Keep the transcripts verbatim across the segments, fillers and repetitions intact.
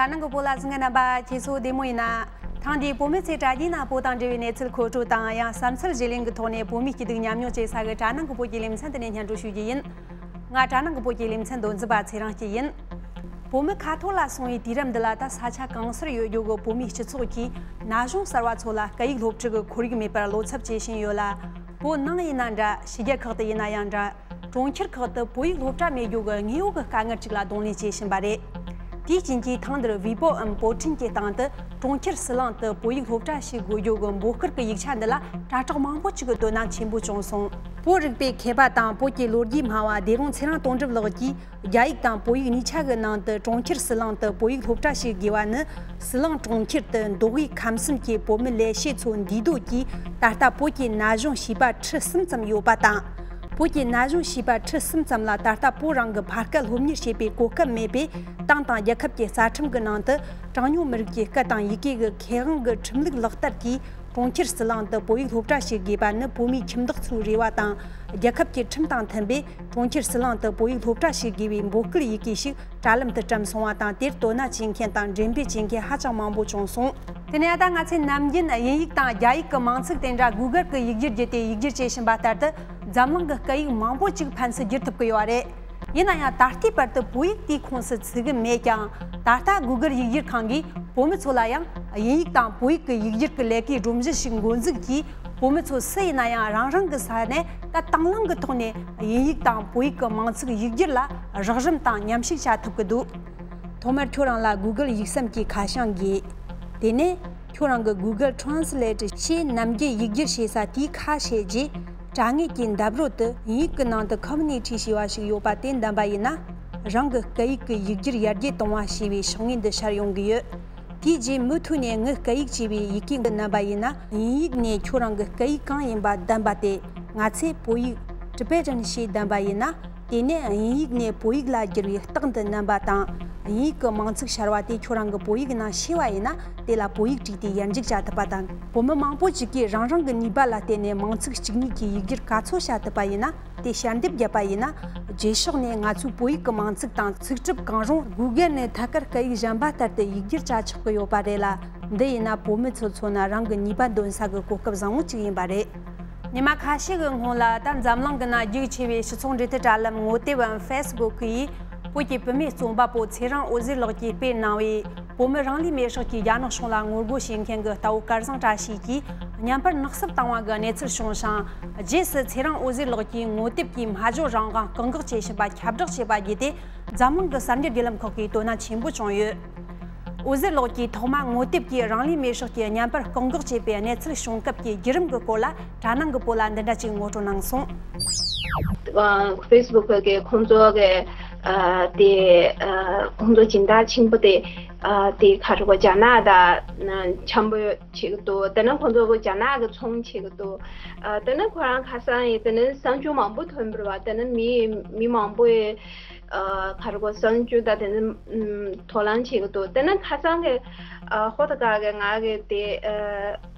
དྲ་ནང་གི་བོད་ལ་གཟིགས་མཁན་རྣམ་པ་ཁྱེད་ཚོ་བདེ་མོ་ཡིན་ན། ཐེངས་འདིའི་བོད་མི་ཚོས་དྲ་རྒྱའི་ནང་བོད་དང་འབྲེལ་བའི་གནས་ཚུལ་མཁོ་སྤྲོད་དང་། ཡང་བསམ་ཚུལ་བརྗེ་ལེན་གྱི་ཐོག་ནས་བོད་མིའི་སྐྱིད་སྡུག་ཉམས་མྱོང་བཅས་ས་གི་དྲ་ནང་གི་བོད་ཀྱི་ལེ་ཚན་དེ་ནས་སྙན་སྒྲོན་ཞུ་རྒྱུ་ཡིན། ང་དྲ་ནང་གི་བོད་ཀྱི་ལེ་ཚན་མདོ་འཛིན་པ་ཚེ་རིང་སྐྱིད་ཡིན། བོད་མི་ཁ་ཐོར་ལ་སོང་བའི་དུས་རབས་འདི་ལ། ད་ས་ཆ་གང་སར་ཡོད་རྒྱུ་གི་བོད་མིའི་སྤྱི་ཚོགས་ཀྱིས་ན་གཞོན་གསར་བ་ཚོ་ལ་སྐད་ཡིག་སློབ་ཁྲིད་ཀྱི་ཁོར་ཡུག་མེད་པར་བློ་འཚབ་བྱེད་བཞིན་ཡོད་ལ། བོད་ནང་ཡིན་ན་འདྲ། ཕྱི་རྒྱལ་ཁག་ཏུ་ཡིན་ན་ཡང་འདྲ། གྲོང་ཁྱེར་ཁག་ཏུ་བོད་ཡིག་སློབ་གྲྭ་མེད་རྒྱུ་གི་ངེས་པོ་གི་དཀའ་ངལ་ཅིག་ལ་གདོང་ལེན་བྱེད་བཞིན་པ་རེད། དེའི་རྐྱེན་གྱིས་ཐེངས་འདིར་ཝི་པོའམ་བོད་ཕྲན་གྱི་སྟེང་དུ་གྲོང་ཁྱེར་སུ་ལང་དུ་བོད་ཡིག་སློབ་གྲྭ་ཞིག་དགོས་རྒྱུ་གི་འབོད་སྐུལ་གྱི་ཡིག་ཆ་འདི་ལ་དྲ་གྲོགས་མང་པོ་ཅིག་གི་དོ་སྣང་ཆེན་པོ་བྱུང་སོང་། བོད་རིག་པའི་མཁས་པ་དང་བོད་ཀྱི་ལོ་རྒྱུས་སྨྲ་བ་བདེ་དབང་ཚེ་རིང་དོན་གྲུབ་ལགས་ཀྱིས། རྒྱ་ཡིག་དང་བོད་ཡིག་གཉིས་ཆ་གི་ནང་དུ་གྲོང་ཁྱེར་སུ་ལང་དུ་བོད་ཡིག་སློབ་གྲྭ་ཞིག་དགོས་པ་ནི། སུ་ལང་གྲོང་ཁྱེར་དུ་མདོ་དབུས་ཁམས་གསུམ་གྱི་བོད་མི་ལས་བྱེད་ཚོ་འདུས་སྡོད་ཀྱིས་ད་ལྟ་བོད་ཀྱི་ན་གཞོན་བྱིས་པ་ཁྲི་གསུམ་ཙམ་ཡོད་པ་དང་། བོད་ཀྱི་ན་གཞོན་བྱིས་པ་ཁྲི་གསུམ་ཙམ་ལ་ད་ལྟ་བོད་རང་གི་ཕ་སྐད་སློབ་གཉེར་བྱེད་པའི་གོ་སྐབས་མེད་པས། ཏང་དང་རྒྱལ་ཁབ་ཀྱི་རྩ་ཁྲིམས་ཀྱི་ནང་དུ་གྲངས་ཉུང་མི་རིགས་ཀྱི་སྐད་དང་ཡི་གེ་གི་ཁེ་དབང་གི་ཁྲིམས་ལུགས་ལག་བསྟར་གྱིས། གྲོང་ཁྱེར་སུ་ལང་དུ་བོད་ཡིག་སློབ་གྲྭ་ཞིག་དགོས་པ་ནི་བོད་མིའི་ཁྱིམ་བདག་ཚོའི་རེ་བ་དང་། རྒྱལ་ཁབ་ཀྱི་ཁྲིམས་དང་མཐུན་པས། གྲོང་ཁྱེར་སུ་ལང་དུ་བོད་ཡིག་སློབ་གྲྭ་ཞིག་དགོས་པའི་འབོད་སྐུལ་ཡི་གེ་ཞིག་དྲ་ལམ་དུ་བཀྲམ་སོང་བ་དང་། དེར་དོ་སྣང་བྱེད་མཁན་དང་འགྲེམས་སྤེལ་བྱེད་མཁན་ཧ་ཅང་མང་པོ་བྱུང་སོང་། དེ་ནས་ད་ང་ཚོས་ནམ་རྒྱུན་དབྱིན་ཡིག་དང་རྒྱ་ཡིག་གི་མིང་ཚིག་དེ་འདྲ་གུ་གལ་གྱི་ཡིག་སྒྱུར་བརྒྱུད་དེ་ཡིག་སྒྱུར་བྱེད་བཞིན་པ་ལྟར་དུ། འཛམ་གླིང་གི་སྐད་ཡིག་མང་པོ་ཅིག་ཕན་ཚུན་བསྒྱུར་ཐུབ་ཀྱི་ཡོད་རེད། ཡིན་ན་ཡང་ད་ལྟའི་བར་དུ་བོད་ཡིག་དེའི་ཁོངས་སུ་ཚུད་གི་མེད་ཀྱང་། ད་ལྟ་གུ་གལ་ཡིག་སྒྱུར་ཁང་གིས་བོད་མི་ཚོ་ལ་ཡང་དབྱིན་ཡིག་དང་བོད་ཡིག་གི་ཡིག་སྒྱུར་གྱི་ལས་ཀའི་སྒྲོམ་གཞི་ཞིག་འགོ་འཛུགས་ཀྱིས། བོད་མི་ཚོ་སུ་ཡིན་ན་ཡང་རང་རང་གི་ས་ནས་ད་དང་བླངས་ཀྱི་ཐོག་ནས་དབྱིན་ཡིག་དང་བོད་ཡིག་གི་མིང་ཚིག་ཡིག་སྒྱུར་ལ་རགས་རིམ་དང་མཉམ་ཞུགས་བྱ་ཐུབ་ཀྱི་འདུག་ཐོག་མར་ཁྱོད་རང་ལ་གུ་གལ་ཡིག་ཟམ་གྱི་ཁ་བྱང་དགོས། དེ་ནས་ཁྱོད་རང་གི་གུ་གལ་ཊེ་རན་སི་ལེ་ཊི་ཞེས་ནམ་རྒྱུན་ཡིག་སྒྱུར་བྱེད་ས་དེའི་ཁ་ཕྱེ་རྗེས། དྲ་ངོས་ཀྱི་འདབས་རོལ་དུ་དབྱིན་ཡིག་གི་ནང་དུ་ཁོམ་མུ་ནི་ཊི་ཞེས་པ་ཞིག་ཡོད་པ་དེ་འདེམས་པ་ཡིན་ན། རང་གི་སྐད་ཡིག་གི་ཡིག་སྒྱུར་ཡར་རྒྱས་གཏོང་བ་ཞེས་པའི་ཤོག་ངོས་འདི་ཤར་ཡོང་གི་ཡོད། དེའི་རྗེས་མུ་མཐུད་ནས་ངའི་སྐད་ཡིག་ཅེས་པའི་ཡི་གེ་འདི་འདེམས་པ་ཡིན་ན། དབྱིན་ཡིག་ནས་ཁྱོད་རང་གི་སྐད་ཡིག་གང་ཡིན་པ་འདེམས་པ་སྟེ། ང་ཚོས་བོད་ཡིག་ཊི་བེ་ཊན་ཞེས་འདེམས་པ་ཡིན་ན། དེ་ནས་དབྱིན་ཡིག་ནས་བོད་ཡིག་ལ་བསྒྱུར་བའི་རྟགས་འདི་འདེམས་པ་དང་། དབྱིན་ཡིག་གི་མིང་ཚིག་ཤར་བ་དེ་ཁྱོད་རང་གི་བོད་ཡིག་ནང་ཤེས་པ་ཡིན་ན། དེ་ལ་བོད་ཡིག་བྲིས་ཏེ་ཡར་འཇུག་བྱ་ཐུབ་པ་དང་། བོད་མི་མང་པོ་ཅིག་གིས་རང་རང་གི་ནུས་པ་ལ་བརྟེན་ནས་མིང་ཚིག་གཅིག་གཉིས་ཀྱི་ཡིག་སྒྱུར་ག་ཚོད་བྱ་ཐུབ་པ་ཡིན་ན། དེ་ཞལ་འདེབས་བརྒྱབ་པ་ཡིན་ན། རྗེས་ཕྱོགས་ནས་ང་ཚོའི་བོད་ཡིག་གི་མིང་ཚིག་དང་ཚིག་གྲུབ་གང་རུང་གུ་གལ་ནས་ཐད་ཀར་སྐད་ཡིག་གཞན་པ་ལྟར་དུ་ཡིག་སྒྱུར་བྱ་ཆོག་གི་ཡོད་པ་རེད་ལ། འདི་ཡིན་ན་བོད་མི་ཚོ་མཚོན་ན་རང་གི་ནུས་པ་འདོན་ས་གི་གོ་སྐབས་བཟང་བོ་ཅིག་ཡིན་པ་རེད། ཉི་མ་ཁ་ཤས་ཀྱི་སྔོན་ལ། ད་འཛམ་གླིང་གི་ནང་རྒྱུགས་ཆེ་བའི་སྤྱི་ཚོགས་འབྲེལ་མཐུད་དྲ་ལམ་ངོ་དེབ་བམ་ཧྥེ་སི་བུག་གིས། བོད་ཀྱི་བུད་མེད་རྩོམ་པ་པོ་ཚེ་རིང་འོད་ཟེར་ལགས་ཀྱིས་སྤེལ་གནང་བའི། བོད་མི་རང་ལུས་མེར་སྲེག་གིས་རྒྱ་ནག་གཞུང་ལ་ངོ་རྒོལ་བྱེད་མཁན་གྱི་རྟ་བོ་སྐལ་བཟང་བཀྲ་ཤིས་ཀྱིས་བརྙན་པར་ནག་བསུབ་བཏང་བ་གི་གནས་ཚུལ་བྱུང་ཞིང་། རྗེས་སུ་ཚེ་རིང་འོད་ཟེར་ལགས་ཀྱིས་ངོ་དེབ་ཀྱི་སྨྲ་བརྗོད་རང་དབང་བཀག་འགོག་བྱེད་བཞིན་པ་ཁྱབ་བསྒྲགས་བྱས་པ་བརྒྱུད་དེ། འཛམ་གླིང་གི་གསར་འགྱུར་བརྒྱུད་ལམ་ཁག་གིས་དོ་སྣང་ཆེན་པོ་བྱུང་ཡོད། འོད་ཟེར་ལགས་ཀྱིས་ཐོག་མ་ངོ་དེབ་ཀྱིས་རང་ལུས་མེར་སྲེག་གི་བརྙན་པར་བཀག་འགོག་བྱས་པའི་གནས་ཚུལ་བྱུང་སྐབས་ཀྱི་བརྒྱུད་རིམ་གྱི་སྐོར་ལ་དྲ་ནང་གི་བོད་ལ་འདི་འདྲ་ཅིག་ངོ་སྤྲོད་གནང་སོང་། ཧྥེ་སི་བུག་གི་ཁོང་ཚོ་གི་ཨ་དེ་ཨ་ཁོང་ཚོ་སྦྱིན་བདག་ཆེན་པོ་དེ་ཨ་དེ་ག་རེ་གོ་རྒྱ་ནག་དང་འཆམ་པོ་བྱེད་ཀྱི་འདུག་དེ་ནས་ཁོང་ཚོ་གི་རྒྱ་ནག་གི་ཚོང་བྱེད་ཀྱི་འདུག་ཨ་དེ་ནས་ཁོ་རང་ཁ་སང་ཡིན། དེ་ནས་གསར་འགྱུར་མང་པོ་ཐོན་པ་རེད་བ། དེ་ནས་མི་མི་མང་པོ་ཡིས་ཨ་ག་རེ་གོ་གསར་འགྱུར་དང་དེ་ནས་ཨམ་དོ་སྣང་བྱེད་ཀྱི་འདུག་དེ་ནས་ཁ་སང་གི་ཨ་ཧོ་ད་ག་གི་ང་གི་དེ་ཨ་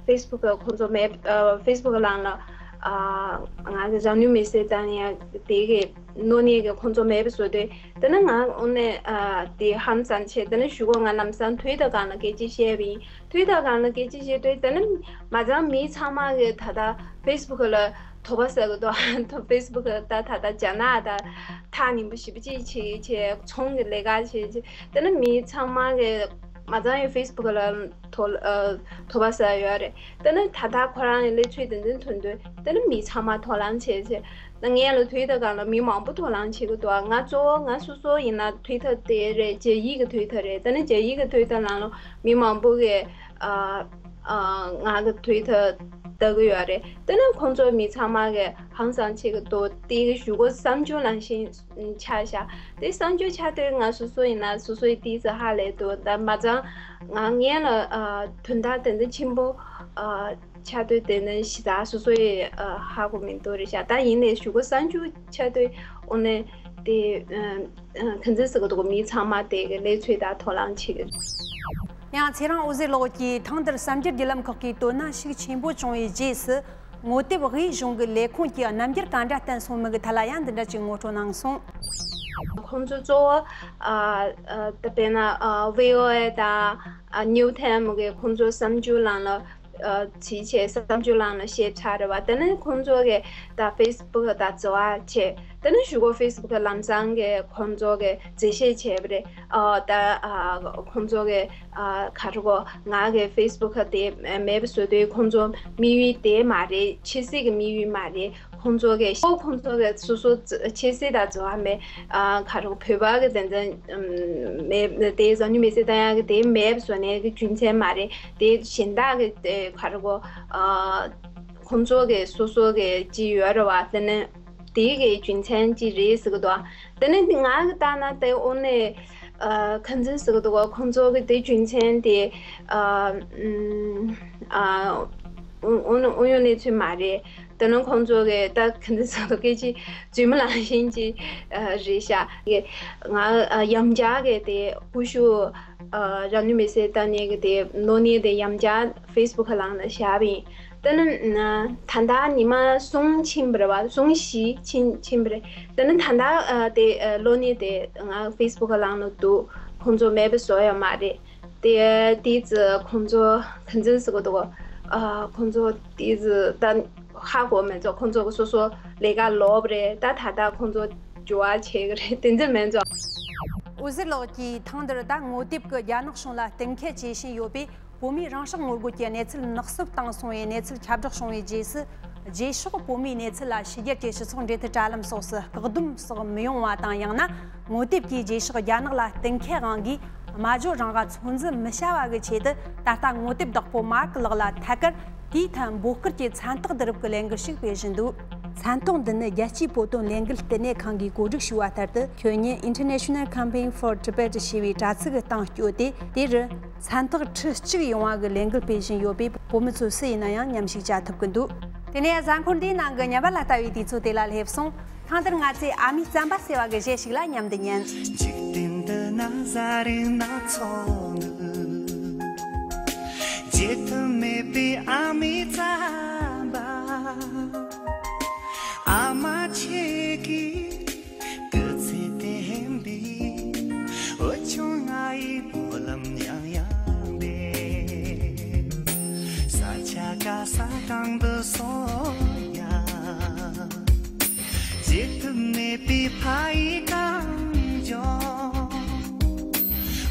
ཧྥེ་སི་བུག་གི་ཁོང་ཚོ་མེབ་ཨ་ཧྥེ་སི་བུག་གི་ནང་ལ་ཨ་ང་གི་རང་ལུས་མེར་སྲེག་བཏང་ཡ་དེ་གི་གནོད་ནས་གི་ཁོང་ཚོ་མེབ་བཟོ་དུས། དེ་ནས་ང་དངོས་གནས་ཨ་དེ་ཧང་སང་ཆེ། དེ་ནས་གཞུག་གུ་ང་ལམ་སང་ཊུ་ཝི་ཊར་སྒང་ལ་སྐད་ཆ་བཤད་པ་ཡིན། ཊུ་ཝི་ཊར་སྒང་ལ་སྐད་ཆ་བཤད་དུས་དེ་ནས་མ་ཚང་མི་ཚང་མ་གི་ད་ལྟ་ཧྥེ་སི་བུག་ལ་དོགས་པ་ཟ་གི་འདུག་ཧྥེ་སི་བུག་ད་ད་ལྟ་རྒྱ་ནག་ད་ཐག་ཉེ་པོ་ཞེ་པོ་ཅིག་བྱེད་བྱེད་ཚོང་གི་ལས་ཀ་བྱེད་བྱེད། དེ་ནས་མི་ཚང་མ་གི་མ་ཚང་ཡི་ཧྥེ་སི་བུག་ལ་དོ་ཨ་དོགས་པ་ཟ་ཡོད་རེད། དེ་ནས་ད་ལྟ་ཁོ་རང་ཡི་གནས་ཚུལ་དེ་འདྲ་ཐོན་དུས་དེ་ནས་མི་ཚང་མ་དོ་སྣང་བྱེད་བྱེད། ད་ངས་ལ་ཊུ་ཝི་ཊར་སྒང་ལ་མི་མང་པོ་དོ་སྣང་བྱེད་ཀྱི་འདུག་ང་གཙོ་བོ་ང་སོ་སོ་ཡིན་ན་ཊུ་ཝི་ཊར་དེ་རེད། རྒྱ་ཡིག་གི་ཊུ་ཝི་ཊར་རེད། ད་ནི་རྒྱ་ཡིག་གི་ཊུ་ཝི་ཊར་ནང་ལ་མི་མང་པོ་གིས་ཨ་ཨ་ང་གི་ཊུ་ཝི་ཊར་ལྟ་གི་ཡོད་རེད། ད་ནི་ཁོང་ཚོ་མི་ཚང་མ་གིས་ཧང་སང་བྱེད་ཀྱི་འདུག་དེ་གི་གཞུག་གུ་གསར་འགྱུར་ནང་བཞིན་ཆགས་བཞག་དེ་གསར་འགྱུར་ཆགས་དུས་ང་སོ་སོ་ཡིན་ན་སོ་སོའི་ཏོག་ཙམ་ཧ་ལས་འདུག་ད་མ་ཚང་ང་ངས་ལ་ཨ་དོན་དག་དེ་འདྲ་ཆེན་པོ་ཨ། ཆགས་དུས་དེ་ནི་ཞེ་དྲག་སོ་སོ་ཡི་ཨ་ཧ་གོ་མི་འདུག་རེད་ཤག་ད་ཡིན་ནའི་གཞུག་གུ་གསར་འགྱུར་ཆགས་དུས་དངོས་གནས་དེ་ཨ་ཨ་ག་འདྲ་ཟེར་དགོས་འདུག་མི་ཚང་མ་དེ་གི་གནས་ཚུལ་དང་དོ་སྣང་བྱེད་ཀྱི། ཡང་ཚེ་རིང་འོད་ཟེར་ལགས་ཀྱིས་ཐེངས་འདིར་གསར་འགྱུར་བརྒྱུད་ལམ་ཁག་གིས་དོ་སྣང་ཤུགས་ཆེན་པོ་བྱུང་བའི་རྗེས་སུ། ངོ་དེབ་དབུས་གཞུང་གི་ལས་ཁུངས་ཀྱིས་རྣམ་འགྱུར་གང་འདྲ་བསྟན་སོང་མིན་གྱི་ཐད་ལ་ཡང་འདི་འདྲ་ཅིག་ངོ་སྤྲོད་གནང་སོང་། ཁོང་ཚོ་གཙོ་བོ་ཨ་ཨ་ད་དཔེར་ན་ཨ་བྷི་ཨོ་ཨེ་དང་ཨ་ནིའུ་ཐེམ་གི་ཁོང་ཚོ་བསམ་ཚུལ་ལངས་ལ་ཨ་ཚིག་བྱས་བསམ་ཚུལ་ལངས་ལ་བཤད་ཚར་རེད་བ། དེ་ནས་ཁོང་ཚོ་གི་ད་ཕེ་སི་བུག་ད་འཛུལ་བ་བྱས། དེ་ནས་གཞུག་གུ་ཕེ་སི་བུག་ལམ་སང་གི་ཁོང་ཚོ་གི་འཛུལ་བཤད་བྱས་པ་རེད། ཨ་ད་ཨ་ཁོང་ཚོ་གི་ཨ་ག་རེ་གོ་ང་གི་ཕེ་སི་བུག་དེ་མེད་པ་བཟོ་དུས་ཁོང་ཚོ་དམིགས་ཡུལ་དེ་མ་རེད། ཆབ་སྲིད་ཀྱི་དམིགས་ཡུལ་མ་རེད། ཁོང་ཚོ་གི་ཤོག་ཁོང་ཚོ་གི་སོ་སོ་ཆབ་སྲིད་དང་འབྲེལ་བ་མེད། ཨ་ག་རེ་གོ་བོད་པ་གི་དེ་འདྲ་མེད། དེ་གཞོན་ནུ་མི་སེར་ལྟ་ཡག་གི་དེ་མེད་པ་བཟོ་ནས་གི་རྒྱུ་མཚན་མ་རེད། དེ་གཞན་དག་གི་དེ་ག་རེ་གོ་ཨ་ཁོང་ཚོ་གི་སོ་སོ་གི་ཅི་ཡོད་རེད་བ། དེ་ནི་དེ་གི་རྒྱུ་མཚན་ཅི་རེད་ཟེར་གི་འདུག་དེ་ནི་ང་གི་ལྟ་ན་དེ་དངོས་གནས་ཨ་ཁ་འཛིན་ཟེར་གི་འདུག་ཁོང་ཚོ་གི་དེ་རྒྱུ་མཚན་དེ་ཨ་ཨ་དངོས་དངོས་ཡོད་གནས་ཚུལ་མ་རེད། དེ་ནི་ཁོང་ཚོ་གི་ད་ཁ་འཛིན་ཟེར་གི་འདུག་སྐད་ཆ་རྫུན་མ་ལབ་བཞིན་ཅིག་རེད་ཤག་ང་ཡང་བསྐྱར་གི་དེ་སྐུ་ཞབས་གཞོན་ནུ་མི་སེར་ལྟ་ནས་གི་དེ་གློག་བརྙན་དེ་ཡང་བསྐྱར་ཕེ་སི་བུག་ལངས་ལ་བཞག་པ་ཡིན། དེ་ནི་ད་ལྟ་ཉི་མ་གསུམ་ཕྱིན་པ་རེད་བ། གསུམ་བཞི་ཕྱིན་ཕྱིན་པ་རེད། དེ་ནི་ད་ལྟ་དེ་གློག་བརྙན་དེ་ང་ཕེ་སི་བུག་ལངས་ལ་འདུག་ཁོང་ཚོ་མེད་པ་བཟོ་ཡ་མ་རེད། དེ་དེ་ཙི་ཁོང་ཚོ་ཁ་འཛིན་ཟེར་གི་འདུག་ཨ་ཁོང་ཚོ་དེ་ཙི་ད་ཧ་གོ་མེད་ཙང་ཁོང་ཚོ་གི་སོ་སོ་ལས་ཀ་ལོག་པ་རེད། ད་ད་ལྟ་ཁོང་ཚོ་འགྱུར་བ་བྱེད་ཀྱི་རེད། དེ་འདྲ་མེད་ཙང་། འོད་ཟེར་ལགས་ཀྱིས་ཐེངས་འདིར་ད་ངོ་དེབ་ཀྱི་རྒྱ་ནག་གཞུང་ལ་གཏན་འཁེལ་བྱེད་བཞིན་ཡོད་པས། བོད་མིའི་རང་སྲོག་ངོ་རྒོལ་གྱི་གནས་ཚུལ་ནག་བསུབ་བཏང་སོང་བའི་གནས་ཚུལ་ཁྱབ་བསྒྲགས་བྱུང་བའི་རྗེས་སུ། རྗེས་ཕྱོགས་བོད་མིའི་གནས་ཚུལ་ལ་ཕྱི་རྒྱལ་གྱི་སྤྱི་ཚོགས་འབྲེལ་མཐུད་དྲ་ལམ་སོགས་སུ་བཀག་སྡོམ་སོགས་མི་ཡོང་བ་དང་། ཡང་ན་ངོ་དེབ་ཀྱིས་རྗེས་ཕྱོགས་རྒྱ་ནག་ལ་གཏན་འཁེལ་དབང་གིས་སྨྲ་བརྗོད་རང་དབང་ཚོད་འཛིན་མི་བྱ་བ་གི་ཆེད་དུ། ད་ལྟ་ངོ་དེབ་བདག་པོ་མཱར་ཀི་ལགས་ལ་ཐད་ཀར་དེའི་ཐད་འབོད་སྐུལ་གྱི་མཚན་རྟགས་བསྡུ་རུབ་ཀྱི་ལས་འགུལ་ཞིག་སྤེལ་བཞིན་འདུག་མཚན་ཐོ་འདི་ནི་རྒྱལ་སྤྱིའི་བོད་དོན་ལས་འགུལ་བསྟི་གནས་ཁང་གིས་གོ་སྒྲིག་ཞུས་པ་ལྟར་དུ། ཁྱོན་ཉིད་International Campaign for Tibet ཞེས་པའི་དྲ་ཚིགས་སྟེང་བསྐྱོད་དེ། དེ་རུ་མཚན་རྟགས་ཁྲི་གཅིག་ཡོང་བ་གི་ལས་འགུལ་སྤེལ་བཞིན་ཡོད་པས། བོད་མི་ཚོ་སུ་ཡིན་ན་ཡང་མཉམ་ཞུགས་བྱ་ཐུབ་ཀྱི་འདུག་དེ་ནས་གཟའ་འཁོར་འདིའི་ནང་གི་ཉམས་པ་ལ་ལྟ་བའི་དུས་ཚོད་དེ་ལ་སླེབས་སོང་། ཐེངས་འདིར་ང་ཚོས་ཨ་མའི་བཙན་པ་ཟེར་བ་གི་གཞས་ཤིག་ལ་མཉམ་དུ་ཉན། འཇིག་རྟེན་འདི་ན་བཟའ་རིགས་སྣ་ཚོགས་འདུག་བརྗེད་ཐབས་མེད་པའི་ཨ་མའི་བཙན་པ། ཨ་མ་ཁྱེད་ཀྱི་སྐུ་ཚེ་བརྟན་པའི་འོད་ཆུང་ང་ཡི་སྨོན་ལམ་ཡང་ཡང་འདེབས། ས་ཆ་ག་ས་གང་དུ་སོང་ཡང་། བརྗེད་ཐབས་མེད་པའི་ཕ་ཡི་གངས་ལྗོངས།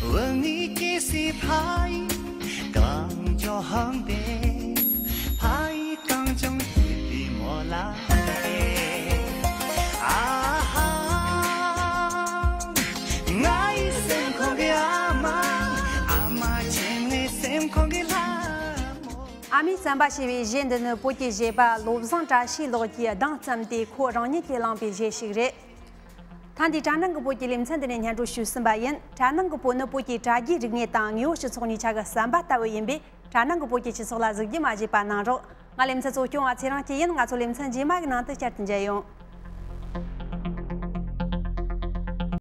བུ་ངའི་སྐྱེ་སའི་ཕ་ཡི་གངས་ལྗོངས་ཧང་པེ། ཕ་ཡི་གངས་ལྗོངས་བརྗིད་པའི་སྨོན་ལམ་འདེབས། ཨ་ཧ། ང་ཡི་སེམས་ཁོང་གི་ཨ་མ། ཨ་མ་ཁྱེད་ངའི་སེམས་ཁོང་གི་ལྷ་མོ། ཨ་མའི་བཙན་པ་ཞེས་པའི་གཞས་འདི་ནི་བོད་ཀྱི་གཞས་པ་བློ་བཟང་བཀྲ་ཤིས་ལགས་ཀྱིས་གདངས་བརྩམས་ཏེ་ཁོ་རང་ཉིད་ཀྱིས་བླངས་པའི་གཞས་ཤིག་རེད། ད་འདི་དྲ་ནང་གི་བོད་ཀྱི་ལེ་ཚན་འདི་ནས་སྙན་སྒྲོན་ཞུས་ཟིན་པ་ཡིན། དྲ་ནང་གི་བོད་ནི་བོད་ཀྱི་དྲ་རྒྱའི་རིག་གནས་དང་དངོས་པོ་སྤྱི་ཚོགས་གཉིས་ཆ་གི་ཟམ་པ་ལྟ་བུ་ཡིན་པས། དྲ་ནང་གི་བོད་ཀྱི་སྤྱི་ཚོགས་ལ་ཟིགས་རྒྱུ་མ་བརྗེད་པ་གནང་རོགས། ང་ལེ་ཚན་གཙོ་སྐྱོང་བ་ཚེ་རིང་སྐྱིད་ཡིན། ང་ཚོ་ལེ་ཚན་རྗེས་མ་གི་ནང་དུ་བསྐྱར་དུ་མཇལ་ཡོང་།